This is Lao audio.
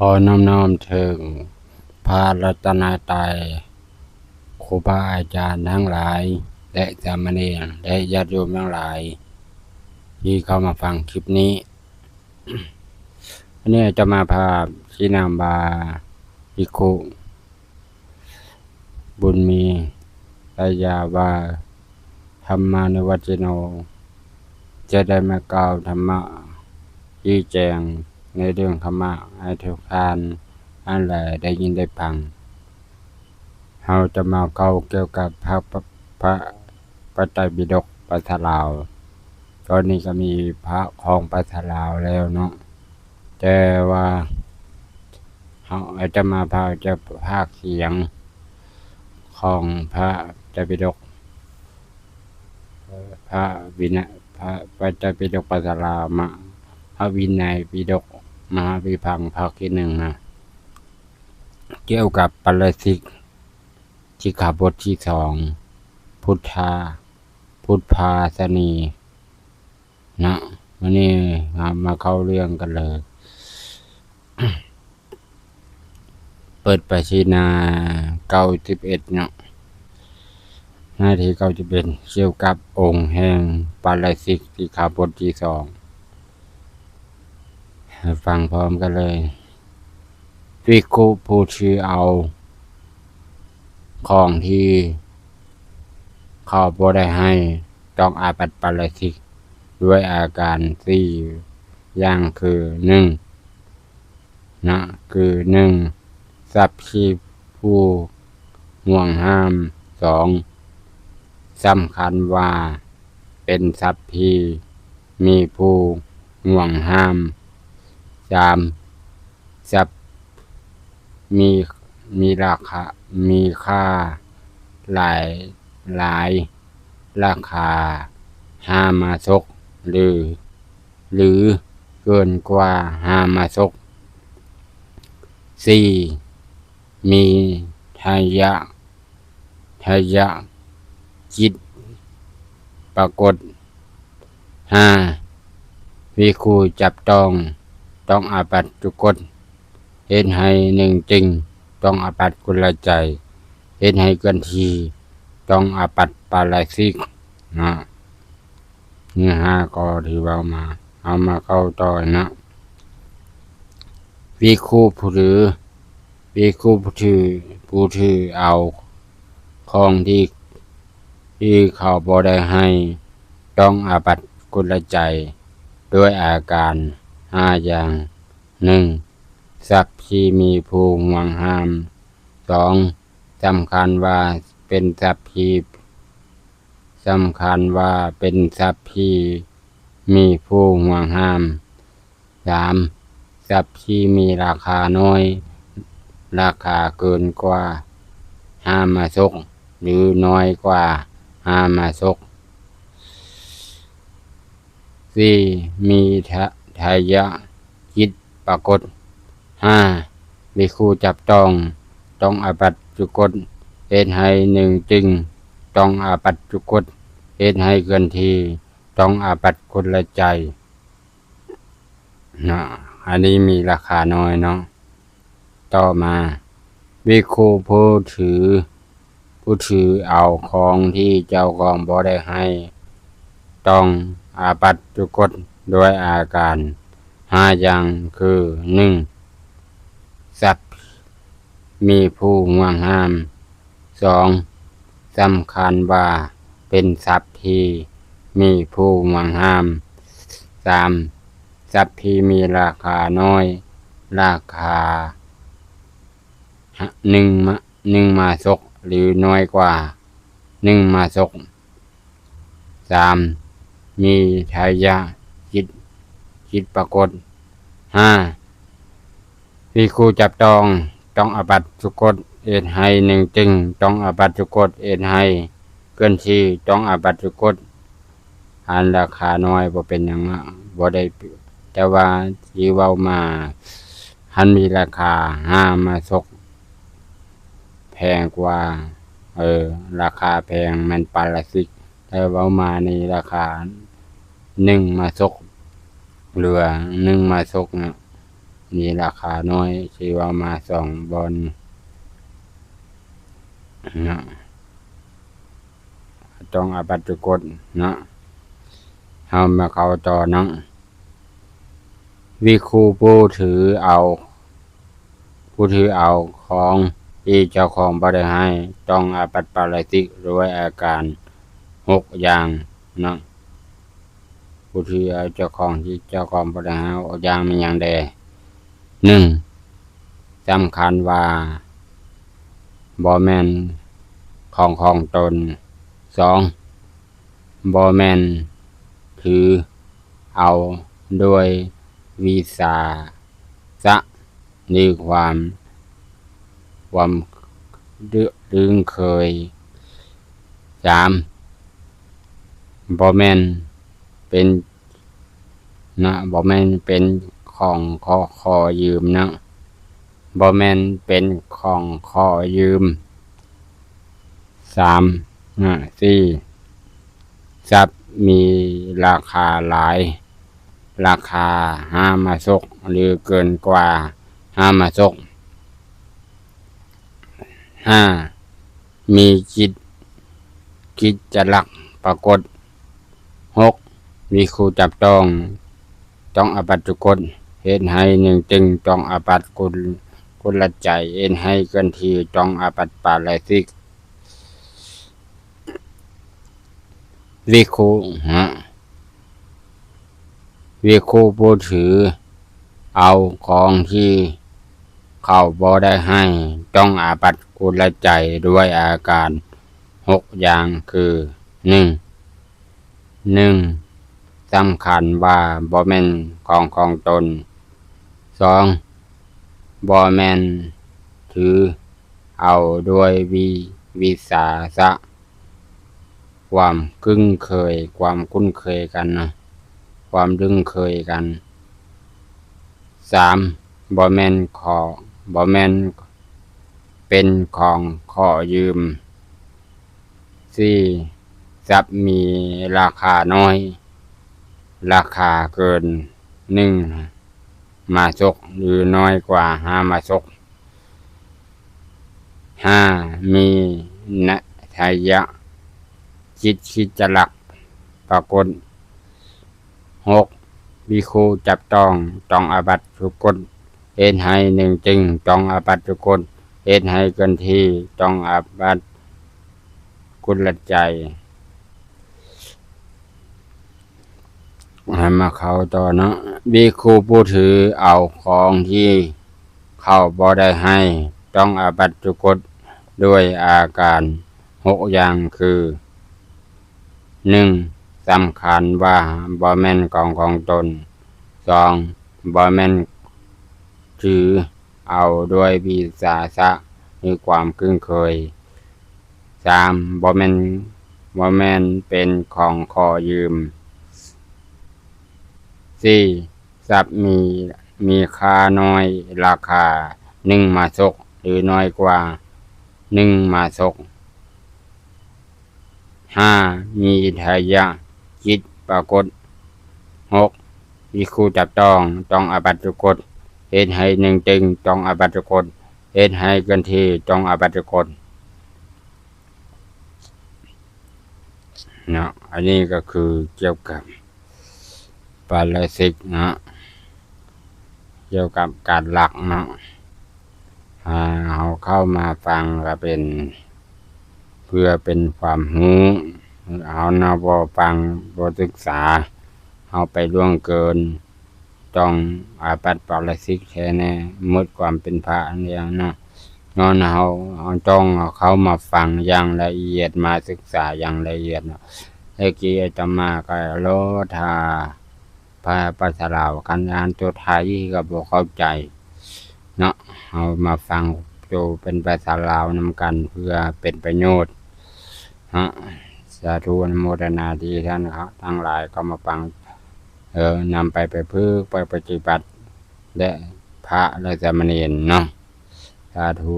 ຂໍນ້ອມນ້ອມເຖິງພະລັດຕະນະໄຕ, ຄູບາອາຈານທັງຫຼາຍ ແລະ ສາມະເນນ ແລະ ຍາດໂຍມທັງຫຼາຍ ທີ່ເຂົ້າມາຟັງຄລິບນີ້. ວັນນີ້ອາດຕະມາພາບຊີ້ນຳວ່າ ພິກຂຸ ບຸນມີ ໄຕຍາວາ ທຳມານຸວັດຊິໂນ ຈະໄດ້ມາກ່າວທຳມະ ຊີ້ແຈງໃນເລື່ອງທຳມະ ໃຫ້ທຸກທ່ານທັງຫຼາຍໄດ້ຍິນໄດ້ຟັງ. ເຮົາຈະມາເວົ້າກ່ຽວກັບພະ ພະ ພະໄຕປິດົກພາສາລາວ. ຕອນນີ້ກໍມີພະຂອງພາສາລາວແລ້ວເນາະ, ແຕ່ວ່າເຮົາອາດຕະມາພາບຈະພາກສຽງຂອງພະໄຕປິດົກ ພະວິນະ ພະ ພະໄຕປິດົກພາສາລາວ ມະ ພະວິໄນປິດົກມະຫາວິພັງ ພາກທີໜຶ່ງນະ, ກ່ຽວກັບປາລາຊິກ ສິກຂາບົດທີສອງ ພຸດທາ ພຸດພາສະນີນະ. ມື້ນີ້ເຮົາມາເຂົ້າເລື່ອງກັນເລີຍ. ເປີດໄປທີ່ໜ້າເກົ້າສິບເອັດເນາະ, ໜ້າທີເກົ້າສິບເອັດ ກ່ຽວກັບອົງແຫ່ງປາລາຊິກ ສິກຂາບົດທີສອງ. ໃຫ້ຟັງພ້ອມກັນເລີຍ. ພິກຂຸຜູ້ຖືເອົາຂອງທີ່ເຂົາບໍ່ໄດ້ໃຫ້ ຕ້ອງອາບັດປາລາຊິກດ້ວຍອາການສີ່ຢ່າງຄື ໜຶ່ງ ນະ ຄື ໜຶ່ງ ຊັບທີ່ຜູ້ຫວງຫ້າມ, ສອງ ສຳຄັນວ່າເປັນຊັບທີ່ມີຜູ້ຫວງຫ້າມ, ສາມ ຊັບມີ ມີລາຄາ ມີຄ່າຫຼາຍ ຫຼາຍ ລາຄາຫ້າມາສົກ ຫຼື ຫຼື ເກີນກວ່າຫ້າມາສົກ, ສີ່ ມີໄທຍະ ໄທຍະຈິດປາກົດ, ຫ້າ ພິກຂຸຈັບຕ້ອງ ຕ້ອງອາບັດຈຸກົດ, ເຮັດໃຫ້ໜຶ່ງຈິງ ຕ້ອງອາບັດກຸນລະໄຈ, ເຮັດໃຫ້ເຄື່ອນທີ່ ຕ້ອງອາບັດປາລາຊິກເນາະ. ນີ້ຫ້າຂໍ້ທີ່ເວົ້າມາ, ເຮົາມາເຂົ້າຕໍ່ເນາະ. ພິກຂຸຜູ້ຖື ພິກຂຸຜູ້ຖື ຜູ້ຖືເອົາຂອງທີ່ ທີ່ເຂົາບໍ່ໄດ້ໃຫ້ ຕ້ອງອາບັດກຸນລະໄຈດ້ວຍອາການຫ້າຢ່າງ, ໜຶ່ງ ຊັບທີ່ມີຜູ້ຫວງຫ້າມ, ສອງ ສຳຄັນວ່າເປັນຊັບທີ່ ສຳຄັນວ່າເປັນຊັບທີ່ມີຜູ້ຫວງຫ້າມ, ສາມ ຊັບທີ່ມີລາຄານ້ອຍ ລາຄາເກີນກວ່າຫ້າມາສົກ ຫຼື ນ້ອຍກວ່າຫ້າມາສົກ, ສີ່ ມີໄທ ໄທຍະຈິດປາກົດ, ຫ້າ ພິກຂຸຈັບຕ້ອງ ຕ້ອງອາບັດຈຸກົດ, ເຮັດໃຫ້ໜຶ່ງຈິງ ຕ້ອງອາບັດຈຸກົດ, ເຮັດໃຫ້ເຄື່ອນທີ່ ຕ້ອງອາບັດກຸນລະໄຈເນາະ. ອັນນີ້ມີລາຄານ້ອຍເນາະ. ຕໍ່ມາ ພິກຂຸຜູ້ຖື ຜູ້ຖືເອົາຂອງທີ່ເຈົ້າຂອງບໍ່ໄດ້ໃຫ້ ຕ້ອງອາບັດຈຸກົດດ້ວຍອາການຫ້າຢ່າງຄື ໜຶ່ງ ຊັບມີຜູ້ຫວງຫ້າມ, ສອງ ສຳຄັນວ່າເປັນຊັບທີ່ມີຜູ້ຫວງຫ້າມ, ສາມ ຊັບທີ່ມີລາຄານ້ອຍ ລາຄາ ໜຶ່ງມາ ໜຶ່ງມາສົກ ຫຼື ນ້ອຍກວ່າໜຶ່ງມາສົກ, ສາມ ມີໄທຍະຈິດ ຈິດປາກົດ, ຫ້າ ພິກຂຸຈັບຕ້ອງ ຕ້ອງອາບັດຈຸກົດ, ເຮັດໃຫ້ໜຶ່ງຈິງ ຕ້ອງອາບັດຈຸກົດ, ເຮັດໃຫ້ເຄື່ອນທີ່ ຕ້ອງອາບັດຈຸກົດ. ອັນລາຄານ້ອຍບໍ່ເປັນຫຍັງເນາະ ບໍ່ໄດ້, ແຕ່ວ່າທີ່ເວົ້າມາ ຄັນມີລາຄາຫ້າມາສົກ ແພງກວ່າ ເອີ ລາຄາແພງແມ່ນປາລາຊິກ, ແຕ່ເວົ້າມານີ້ລາຄາໜຶ່ງມາສົກ ເຫຼືອໜຶ່ງມາສົກນະ, ມີລາຄານ້ອຍ ທີ່ເວົ້າມາສອງບ່ອນເນາະ ຕ້ອງອາບັດທຸກົດເນາະ. ເຮົາມາເຂົ້າຕໍ່ເນາະ. ວິກຂຸຜູ້ຖືເອົາ ຜູ້ຖືເອົາຂອງທີ່ເຈົ້າຂອງບໍ່ໄດ້ໃຫ້ ຕ້ອງອາບັດປາລາຊິກດ້ວຍອາການຫົກຢ່າງເນາະ. ຜູ້ຖືເອົາເຈົ້າຂອງທີ່ເຈົ້າຂອງບໍ່ໄດ້ໃຫ້ຫົກຢ່າງມີຫຍັງແດ່? ໜຶ່ງ ສຳຄັນວ່າບໍ່ແມ່ນຂອງຂອງຕົນ. ສອງ ບໍ່ແມ່ນຖືເອົາດ້ວຍວິສາສະ ຫຼື ຄວາມ ຄວາມລຶ້ງເຄີຍ. ສາມ ບໍ່ແມ່ນເປັນນະ ບໍ່ແມ່ນເປັນຂອງຂໍ ຂໍຢືມນະ ບໍ່ແມ່ນເປັນຂອງຂໍຢືມ. ສາມ ນະ ສີ່ ຊັບມີລາຄາຫຼາຍ ລາຄາຫ້າມາສົກ ຫຼື ເກີນກວ່າຫ້າມາສົກ. ຫ້າ ມີກິດ ກິດຈະລັກປາກົດ. ຫົກ ມີຄູ່ຈັບຕ້ອງ ຕ້ອງອາບັດທຸກົດ ເຮັດໃຫ້ໜຶ່ງຕຶງ ຕ້ອງອາບັດກຸນ ກຸນລະໃຈ ເຮັດໃຫ້ເຄື່ອນທີ່ ຕ້ອງອາບັດປາລາຊິກ. ວິກຂຸນະ ວິກຂຸຜູ້ຖືເອົາຂອງທີ່ເຂົາບໍ່ໄດ້ໃຫ້ ຕ້ອງອາບັດກຸນລະໃຈດ້ວຍອາການຫົກຢ່າງຄື ໜຶ່ງ ໜຶ່ງ ສຳຄັນວ່າບໍ່ແມ່ນຂອງຂອງຕົນ. ສອງ ບໍ່ແມ່ນຖືເອົາດ້ວຍວິ ວິສາສະ ຄວາມຄຸ້ນເຄີຍ ຄວາມຄຸ້ນເຄີຍກັນນະ ຄວາມລຶ້ງເຄີຍກັນ. ສາມ ບໍ່ແມ່ນຂໍ ບໍ່ແມ່ນເປັນຂອງຂໍຢືມ. ສີ່ ຊັບມີລາຄານ້ອຍ ລາຄາເກີນໜຶ່ງມາສົກ ຫຼື ນ້ອຍກວ່າຫ້າມາສົກ. ຫ້າ ມີນະໄທຍະ ຈິດຄິດຈະລັກປາກົດ. ຫົກ ວິກຂຸຈັບຕ້ອງ ຕ້ອງອາບັດທຸກົດ ເຮັດໃຫ້ໜຶ່ງຈຶ່ງ ຕ້ອງອາບັດທຸກົດ ເຮັດໃຫ້ເກີນທີ່ ຕ້ອງອາບັດກຸນລະໃຈ. ໃຫ້ມາເຂົ້າຕໍ່ເນາະ ວິກຂຸຜູ້ຖືເອົາຂອງທີ່ເຂົາບໍ່ໄດ້ໃຫ້ ຕ້ອງອາບັດທຸກົດດ້ວຍອາການຫົກຢ່າງຄື ໜຶ່ງ ສຳຄັນວ່າບໍ່ແມ່ນຂອງຂອງຕົນ. ສອງ ບໍ່ແມ່ນຖືເອົາດ້ວຍວິສາສະ ຫຼື ຄວາມຄຸ້ນເຄີຍ. ສາມ ບໍ່ແມ່ນ ບໍ່ແມ່ນເປັນຂອງຂໍຢືມ. ສີ່ ຊັບມີ ມີຄ່ານ້ອຍ ລາຄາໜຶ່ງມາສົກ ຫຼື ນ້ອຍກວ່າໜຶ່ງມາສົກ. ຫ້າ ມີໄທຍະຈິດປາກົດ. ຫົກ ວິກຂຸຈັບຕ້ອງ ຕ້ອງອາບັດທຸກົດ ເຮັດໃຫ້ໜຶ່ງຕຶງ ຕ້ອງອາບັດທຸກົດ ເຮັດໃຫ້ເກີນທີ່ ຕ້ອງອາບັດທຸກົດເນາະ. ອັນນີ້ກໍຄືກ່ຽວກັບປາລາຊິກເນາະ ກ່ຽວກັບການລັກເນາະ. ຖ້າເຮົາເຂົ້າມາຟັງກໍເປັນ ເພື່ອເປັນຄວາມຮູ້ ເຮົານະບໍ່ຟັງບໍ່ສຶກສາ ເຮົາໄປລ່ວງເກີນ ຕ້ອງອາບັດປາລາຊິກແທ້ແນ່ ໝົດຄວາມເປັນພະແລ້ວເນາະ. ຍ້ອນເຮົາ ເຮົາຕ້ອງເອົາເຂົ້າມາຟັງຢ່າງລະອຽດ ມາສຶກສາຢ່າງລະອຽດເນາະ. ແຕ່ກີ້ອາດຕະມາກໍລໍຖ້າ ພາ ພາສາລາວ ຄັນອ່ານຕົວໄທກໍບໍ່ເຂົ້າໃຈເນາະ. ເຮົາມາຟັງໂຕເປັນພາສາລາວນຳກັນ ເພື່ອເປັນປະໂຫຍດເນາະ. ສາທຸ ອະນຸໂມທະນາທີ່ທ່ານທັງຫຼາຍເຂົ້າມາຟັງ ເອີ ນຳໄປປະພຶກໄປປະຕິບັດ ແລະ ພະ ແລະ ສາມະເນນເນາະ. ສາທຸ.